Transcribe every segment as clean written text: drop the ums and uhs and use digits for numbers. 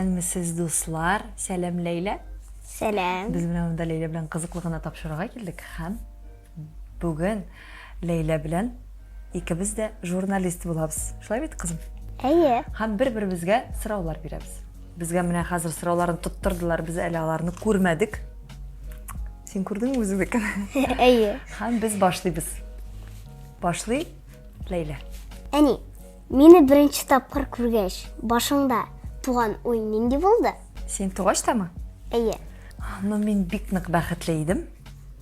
Исәнмесез, дуслар! Сәлам, Ләйлә! Сәлам! Без менә монда Ләйлә белән кызыклы гына тапшыруга килдек һәм бүген Ләйлә белән икебез дә журналист булабыз. Шулай бит, кызым? Әйе. Һәм бер-беребезгә сораулар бирәбез. Безгә менә хәзер сорауларын тоттырдылар, без әле аларны күрмәдек. Син күрдеңме үзеңнекен? Әйе. Һәм без башлыйбыз. Башлый Ләйлә. Әни, Мине беренче тапкыр күргәч, башыңда туган уй нинди булды? Син тугач тамы? Әйе. Ну, мин бик нык бәхетле идем.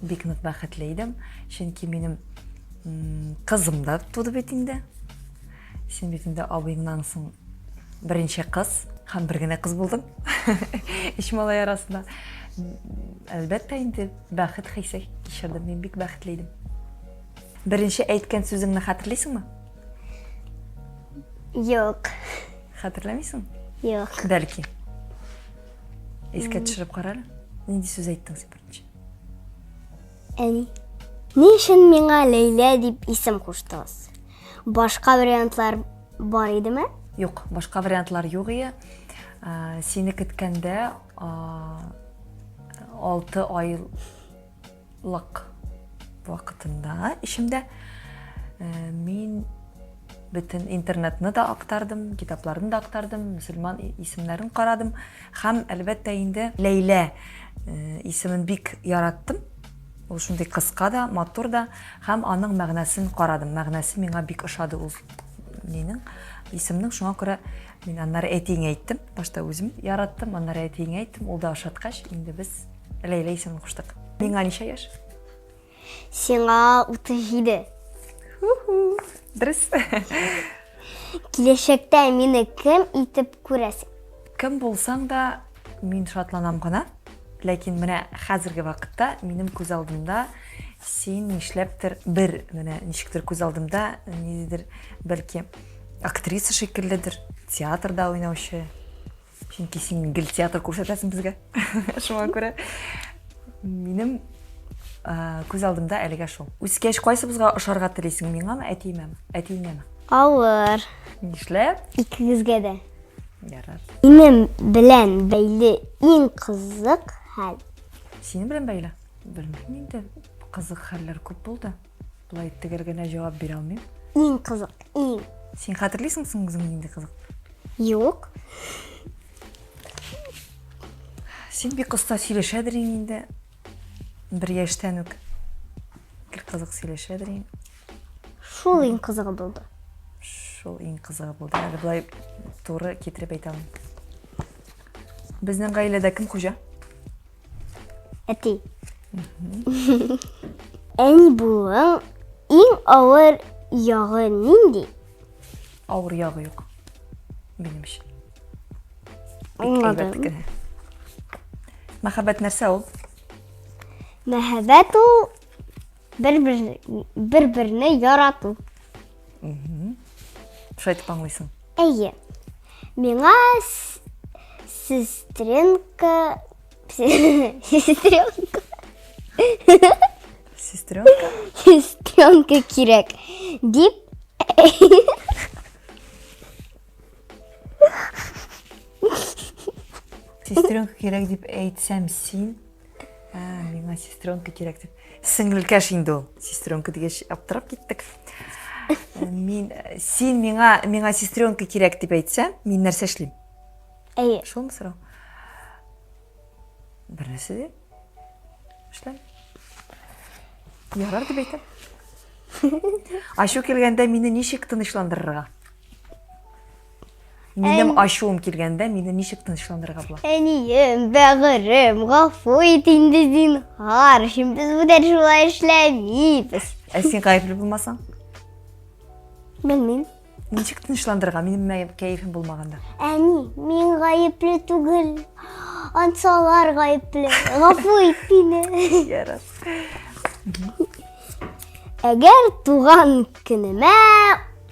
Бик нык бәхетле идем. Чөнки минем кызым да туды бит инде. Син бит инде абыеңнан соң беренче кыз һәм бер генә кыз булдың. Өч малай арасында. Әлбәттә инде бәхет хисе кичердем. Мин бик бәхетле идем. Беренче әйткән сүзеңне хәтерлисеңме? Юк. Хәтерләмисең? Юк. Бәлки. Искә төшереп кара әле. Нинди сүз әйттең син беренче? Әни. Ни өчен миңа Ләйлә дип исем куштыгыз? Башка вариантлар бар идеме? Юк, башка вариантлар юк ие. Сине көткәндә 6 ай Лык вакытында эчемдә э, мин бөтен интернетны да актардым, китапларны да актардым, мөселман исемнәрен карадым һәм әлбәттә инде Ләйлә э, исемен бик яраттым. Ул шундый кыска да, матур да һәм аның мәгънәсен карадым. Мәгънәсе миңа бик ошады ул нинең исемнең. Шуңа күрә мин аннары әтиеңә әйттем. Башта үзем яраттым, аннары әтиеңә әйттем. Ул да ошаткач, инде без Ләйлә исемен куштык. Миңа ничә яшь? Сиңа 37. Дөрес. Киләчәктә мине кем итеп күрәсең? Кем булсаң да, мин шатланам гына. Ләкин менә хәзерге вакытта минем күз алдымда син нишләптер бер менә ничектер күз алдымда ниндидер бәлки актриса шикелледер, театрда уйнаучы, Чөнки син гел театр күрсәтәсең безгә. Шуңа күрә минем күз алдымда әлегә шул. Үскәч кайсыбызга ошарга телисең, миңамы, әтиемәме? Әтиеңәме? Авыр. Нишләп? Икегезгә дә. Ярар. Минем белән бәйле иң кызык хәл. Синең белән бәйле? Белмим инде. Кызык хәлләр күп булды. Болай төгәл генә җавап бирә алмыйм. Иң кызык, иң. Син хәтерлисең соң үзең нинди кызык? Юк. Син бик оста сөйләшәдер инде. Бер яшьтән үк. Гел кызык сөйләшәдер инде. Шул иң кызыгы булды. Шул иң кызыгы булды. Әле болай туры китереп әйтә алмыйм. Безнең гаиләдә кем хуҗа? Әти. Әни булуың иң авыр ягы нинди? Авыр ягы юк. Минем өчен. Аңладым. Бик әйбәт кенә. Мәхәббәт нәрсә ул? Мәхәббәт ул бер-берне ярату. Шулай итеп аңлыйсың. Әйе. Миңа сестренка сестренка Сестренка? Сестренка кирәк дип Сестренка кирәк дип әйтсәм син Ә, миңа сестренка кирәк дип. Сеңелкәш инде ул. Сестренка дигәч, аптырап киттек. Э, мин, э, син миңа, миңа сестренка кирәк дип әйтсәм, мин нәрсә эшлим? Әйе. Шулмы сорау? Бер нәрсә дә эшләм. Ярар дип әйтәм. Ачу килгәндә мине ничек тынычландырырга? Минем ачуым килгәндә мине ничек тынычландырырга була? Әнием, бәгырем, гафу ит инде зинһар өчен без бүтән шулай эшләмибез. Ә син гаепле булмасаң? Белмим. Ничек тынычландырырга? Минем кәефем булмаганда. Әни, мин гаепле түгел. Ансалар гаепле. Гафу ит мине. Ярар. Әгәр туган көнемә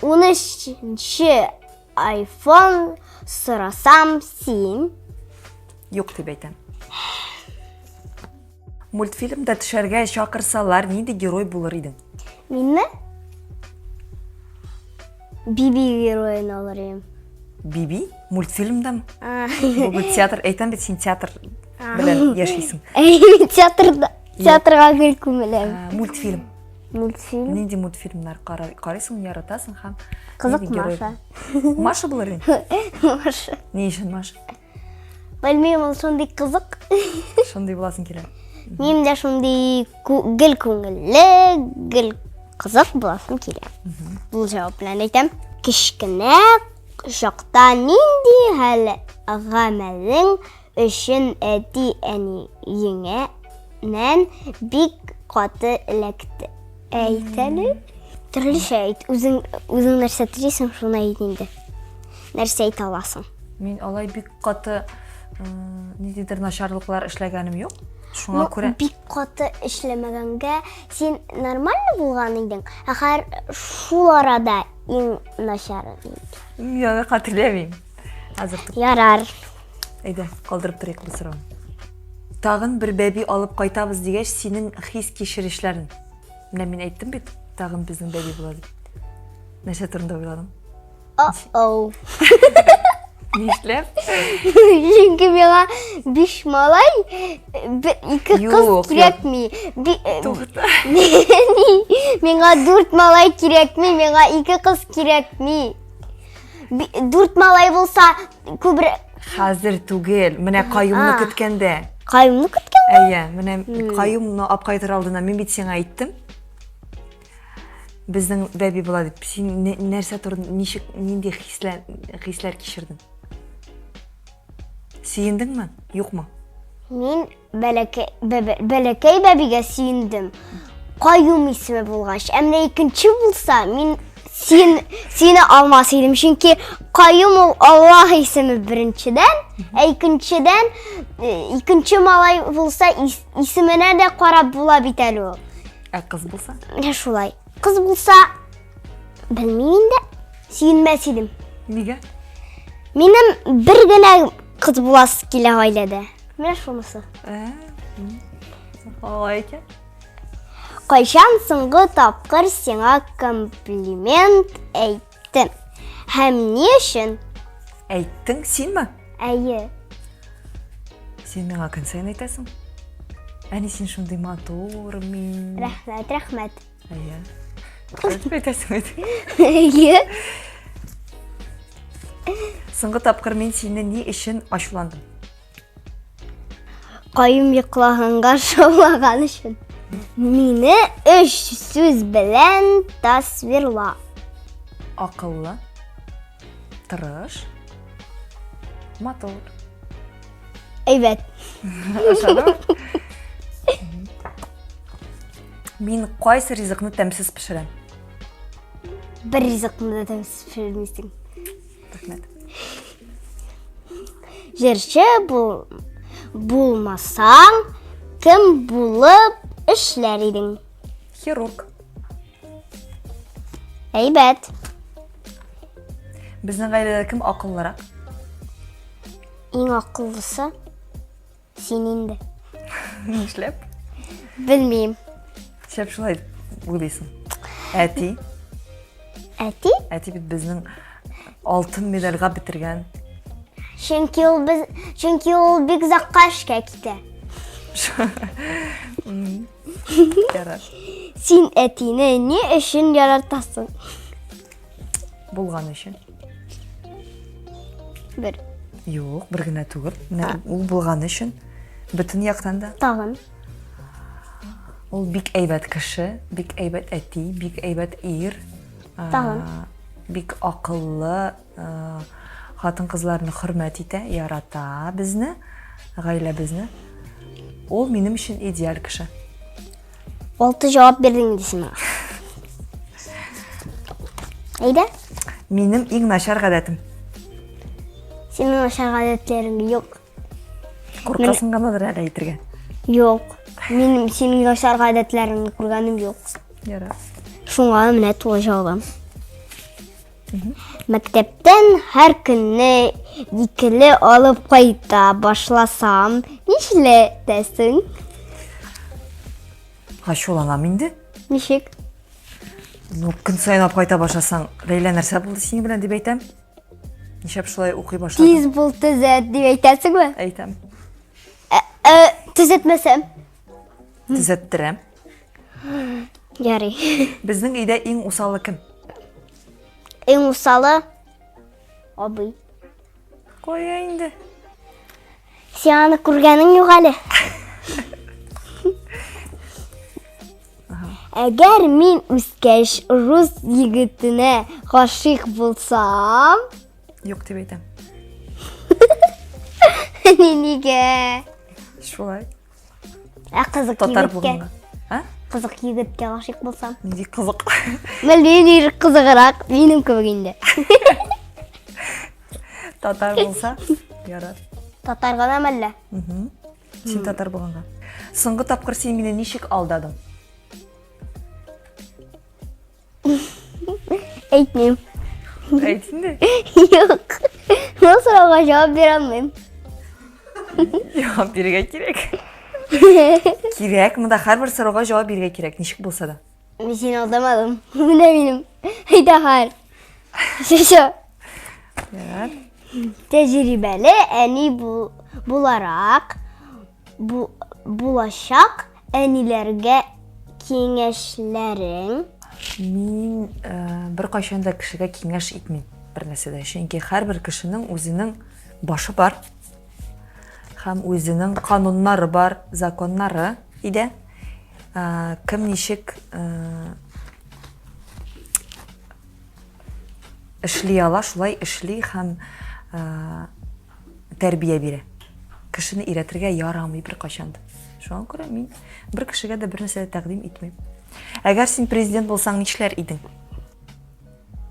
13 айфон сорасам, син? Юк дип әйтәм. Мультфильмда төшәргә чакырсалар, нинди герой булыр идең? Минме? Биби героен алыр идем. Биби? Мультфильмдамы? Бу бит театр, әйтәм бит, син театр белән яшисең. Әй, театрда, театрга гел күмеләм. Мультфильм. Мультфильм. Нинди мультфильмнар карыйсың, яратасың һәм Кызык Маша. Маша булыр инде. Маша. Ни өчен Маша? Белмим, ул шундый кызык. Шундый буласың килә. Мин дә шундый гел күңелле, гел кызык буласым килә. Бу җавап белән әйтәм. Кечкенә чакта нинди хәл гамәлең өчен әти-әниеңә нән бик каты эләкте? Әйт әле. Төрлечә әйт. Үзең, үзең нәрсә телисең, шуны әйт инде. Нәрсә әйтә аласың? Мин алай бик каты ниндидер начарлыклар эшләгәнем юк. Шуңа Ну, күрә бик каты эшләмәгәнгә син нормально булган идең, ә хәер шул арада иң начары нинди? Мин аны хәтерләмим. Хәзер тук- Ярар. Әйдә, калдырып торыйк бу сорауны. Тагын бер бәби алып кайтабыз дигәч, синең хис-кичерешләрең. Менә мин әйттем бит, тагын безнең бәби була дип. Нәрсә турында уйладың? О-оу. Нишләп? Чөнки миңа биш малай, ике кыз Юк, кирәкми. Тукта. Миңа дүрт малай кирәкми, миңа ике кыз кирәкми. Дүрт малай булса, күбрәк. Хәзер түгел. Менә Каюмны көткәндә. Каюмны көткәндә? Әйе, менә Каюмны алып кайтыр алдына мин бит сиңа әйттем. Безнең бәби була дип. Син нәрсә турында, ничек, нинди хисләр, хисләр кичердең? Сөендеңме, юкмы? Мин бәләкәй, бәләкәй бәбигә сөендем. Каюм исеме булгач. Ә менә икенче булса, мин син сине алмас идем. Чөнки Каюм ул Аллаһ исеме беренчедән, ә икенчедән, э, икенче малай булса, исеменә дә карап була бит әле ул. Ә кыз булса? Менә шулай. Кыз булса, белмим инде. Сөенмәс идем. Нигә? Минем бер генә кыз буласы килә гаиләдә. Менә шунысы. Ә, алай икән. Кайчан соңгы тапкыр сиңа комплимент әйттем? Һәм ни өчен? Әйттең синме? Әйе. Син миңа көн саен әйтәсең. Әни, син шундый матур, мин. Рәхмәт, рәхмәт. Әйе. Шулай әйтәсең бит. Әйе. Соңгы тапкыр мин сине ни өчен ачуландым? Каюм йоклаганга шаулаган өчен. Мине өч сүз белән тасвирла. Акыллы, тырыш, матур. Әйбәт. Ошадымы? Мин кайсы ризыкны тәмсез пешерәм? Бер ризыкны да тәмсез пешермисең. Рәхмәт. Җырчы бул булмасаң, кем булып эшләр идең? Хирург. Әйбәт. Безнең гаиләдә кем акыллырак? Иң акыллысы син инде. Нишләп? Белмим. Нишләп шулай уйлыйсың? Әти? Әти? Әти бит безнең алтын медальгә бетергән. Чөнки ул без чөнки ул бик озакка эшкә китә. Ярар. Син әтине ни өчен яратасың? Булган өчен. Бер. Юк, бер генә түгел. Менә ул булган өчен бөтен яктан да. Тагын. Ул бик әйбәт кеше, бик әйбәт әти, бик әйбәт ир. Тагын. Бик акыллы, хатын-кызларны хөрмәт итә, ярата безне, гаиләбезне. Ул минем өчен идеаль кеше. Алты җавап бирдең инде син миңа. Әйдә. Минем иң начар гадәтем. Синең начар гадәтләрең юк. Куркасың гынадыр әле әйтергә. Юк. Минем синең начар гадәтләреңне күргәнем юк. Ярар. Шуңа менә тулы җавабым. Мәктәптән һәр көнне икеле алып кайта башласам, нишләтәсең? Ачуланам инде. Ничек? Ну, көн саен алып кайта башласаң, Ләйлә нәрсә булды синең белән дип әйтәм. Нишләп шулай укый башладың? Тиз бул, төзәт дип әйтәсеңме? Әйтәм. Ә, ә, төзәтмәсәм? Төзәттерәм. Ярый. Безнең өйдә иң усалы кем? Иң усалы абый. Кая инде? Син аны күргәнең юк әле. Әгәр мин үскәч рус егетенә гашыйк булсам, Юк дип әйтәм. Нигә? Шулай. Ә кызык Татар егеткә? булганга. А? Кызык егеткә гашыйк булсам. Нинди кызык. Белмим, ир кызыграк, минем кебек инде. Татар булса, ярар. Татар гына мәллә? Син татар булганга. Соңгы тапкыр син мине ничек алдадың? Әйтмим. Әйт инде. Юк. Бу сорауга җавап бирә алмыйм. Җавап бирергә кирәк. Кирәк, монда һәрбер сорауга җавап бирергә кирәк, ничек булса да. Мин сине алдамадым. Менә минем. Әйдә хәр. Шушы. Ярар. Тәҗрибәле әни буларак бу, булачак әниләргә киңәшләрең? Мин э, беркайчан да кешегә киңәш итмим бер нәрсәдә. Чөнки һәрбер кешенең үзенең башы бар һәм үзенең кануннары бар, законнары иде. Э, кем ничек э, эшли ала, шулай эшли һәм э, тәрбия бирә. Кешене өйрәтергә ярамый беркайчан да. Шуңа күрә мин бер кешегә дә бер нәрсә дә тәкъдим итмим. Әгәр син президент булсаң, нишләр идең?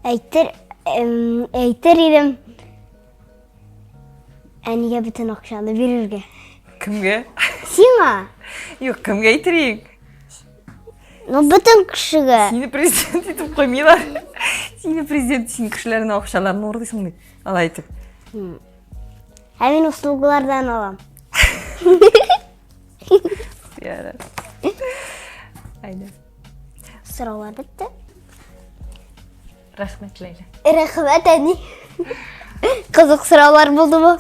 Әйтер, әйтер идем. Әнигә бөтен акчаны бирергә. Кемгә? Сиңа. Юк, кемгә әйтер идең? Ну, бөтен кешегә. Сине президент итеп куймыйлар. Сине президент, син кешеләрнең акчаларын урлыйсың бит. Алай итеп. Ә мин услугалардан алам. Ярар. Әйдә. Сораулар бетте. Рәхмәт, Ләйлә. Рәхмәт, әни. Кызык сораулар булдымы?